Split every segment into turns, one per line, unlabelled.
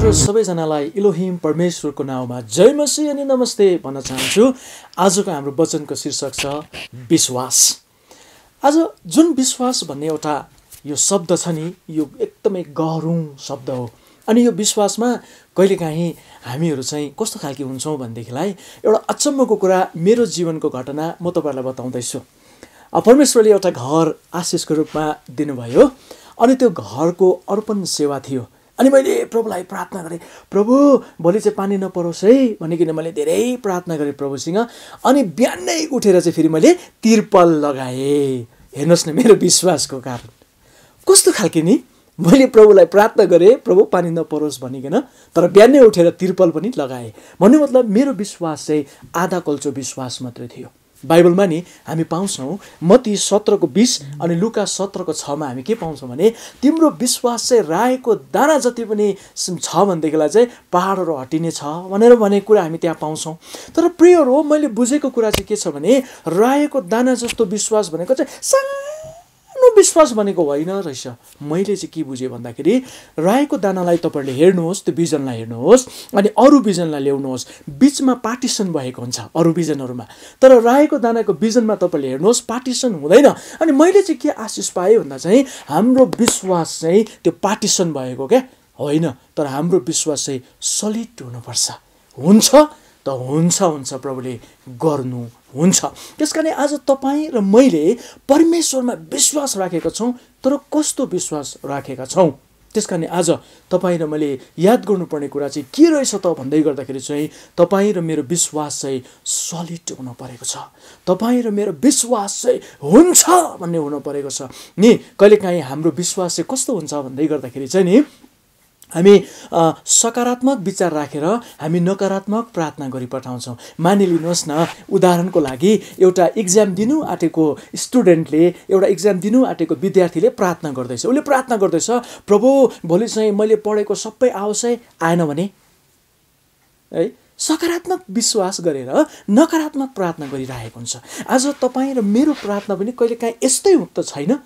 हजुर सबैजनालाई इलोहिम परमेश्वरको नाउँमा जय मसीह अनि नमस्ते भन्न चाहन्छु। आजको हाम्रो वचनको शीर्षक छ विश्वास। आज जुन विश्वास भन्ने एउटा यो शब्द छ नि, यो एकदमै गह्रौँ शब्द हो। अनि यो विश्वासमा कहिलेकाहीँ हामीहरू चाहिँ कस्तो खालके हुन्छौँ भनेदेखिलाई एउटा अचम्मको कुरा, मेरो जीवनको घटना म तपाईँहरूलाई बताउँदैछु। परमेश्वरले एउटा घर आशिषको रूपमा दिनुभयो अनि त्यो घरको अर्पण सेवा थियो। अनि मैले प्रभुलाई प्रार्थना गरेँ, प्रभु भोलि चाहिँ पानी नपरोस् है भनिकन मैले धेरै प्रार्थना गरेँ प्रभुसँग। अनि बिहानै उठेर चाहिँ फेरि मैले तिर्पल लगाएँ। हेर्नुहोस् न मेरो विश्वासको कारण कस्तो खालके नि। मैले प्रभुलाई प्रार्थना गरेँ प्रभु पानी नपरोस् भनिकन, तर बिहानै उठेर तिर्पल पनि लगाएँ। भन्ने मतलब मेरो विश्वास चाहिँ आधा कल्चो विश्वास मात्रै थियो। बाइबलमा नि हामी पाउँछौँ मत्ती 17:20 अनि लुका 17:6 हामी के पाउँछौँ भने तिम्रो विश्वास चाहिँ रायोको दाना जति पनि छ भनेदेखिलाई चाहिँ पहाडहरू हटिने छ भनेर भनेको कुरा हामी त्यहाँ पाउँछौँ। तर प्रियहरू हो, मैले बुझेको कुरा चाहिँ के छ भने रायोको दाना जस्तो विश्वास भनेको चाहिँ सानो विश्वास भनेको होइन रहेछ। मैले चाहिँ के बुझेँ भन्दाखेरि रायोको दानालाई तपाईँहरूले हेर्नुहोस्, त्यो बिजनलाई हेर्नुहोस् अनि अरू बिजनलाई ल्याउनुहोस्, बिचमा पार्टिसन भएको हुन्छ अरू बिजनहरूमा। तर रायोको दानाको बिजनमा तपाईँहरूले हेर्नुहोस् पार्टिसन हुँदैन। अनि मैले चाहिँ के आशिष पाएँ भन्दा चाहिँ हाम्रो विश्वास चाहिँ त्यो पार्टिसन भएको क्या होइन, तर हाम्रो विश्वास चाहिँ सलिड हुनुपर्छ। हुन्छ त हुन्छ प्रभुले गर्नु हुन्छ। त्यस कारण आज तपाईँ र मैले परमेश्वरमा विश्वास राखेका छौँ, तर कस्तो विश्वास राखेका छौँ। त्यस कारण आज तपाईँ र मैले याद गर्नुपर्ने कुरा चाहिँ के रहेछ त भन्दै गर्दाखेरि चाहिँ तपाईँ र मेरो विश्वास चाहिँ सलिड हुन परेको छ। तपाईँ र मेरो विश्वास चाहिँ हुन्छ भन्ने हुन परेको छ नि। कहिलेकाहीँ हाम्रो विश्वास चाहिँ कस्तो हुन्छ भन्दै गर्दाखेरि चाहिँ नि हामी सकारात्मक विचार राखेर हामी नकारात्मक प्रार्थना गरिपठाउँछौँ। मानिलिनुहोस् न, उदाहरणको लागि एउटा इक्जाम दिनु आँटेको स्टुडेन्टले, एउटा इक्जाम दिनु आँटेको विद्यार्थीले प्रार्थना गर्दैछ। उसले प्रार्थना गर्दैछ, प्रभु भोलि चाहिँ मैले पढेको सबै आओस् है, आएन भने है सकारात्मक विश्वास गरेर नकारात्मक प्रार्थना गरिरहेको हुन्छ। आज तपाईँ र मेरो प्रार्थना पनि कहिलेकाहीँ यस्तै त छैन।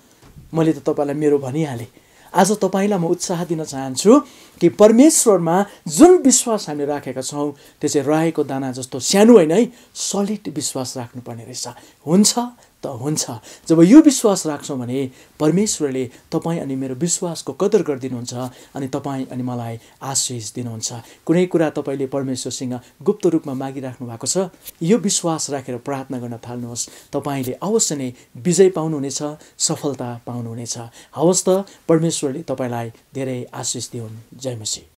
मैले त तपाईँलाई मेरो भनिहालेँ। आज तपाईँलाई म उत्साह दिन चाहन्छु कि परमेश्वरमा जुन विश्वास हामी राखेका छौँ त्यो चाहिँ रायोको दाना जस्तो सानो होइन है, सलिड विश्वास राख्नुपर्ने रहेछ। हुन्छ त हुन्छ। जब यो विश्वास राख्छौँ भने परमेश्वरले तपाईँ अनि मेरो विश्वासको कदर गरिदिनुहुन्छ अनि तपाईँ अनि मलाई आशिष दिनुहुन्छ। कुनै कुरा तपाईँले परमेश्वरसँग गुप्त रूपमा मागिराख्नु भएको छ, यो विश्वास राखेर प्रार्थना गर्न थाल्नुहोस्। तपाईँले अवश्य नै विजय पाउनुहुनेछ, सफलता पाउनुहुनेछ। हवस् त, परमेश्वरले तपाईँलाई धेरै आशिष दिउन्। जय मसीह।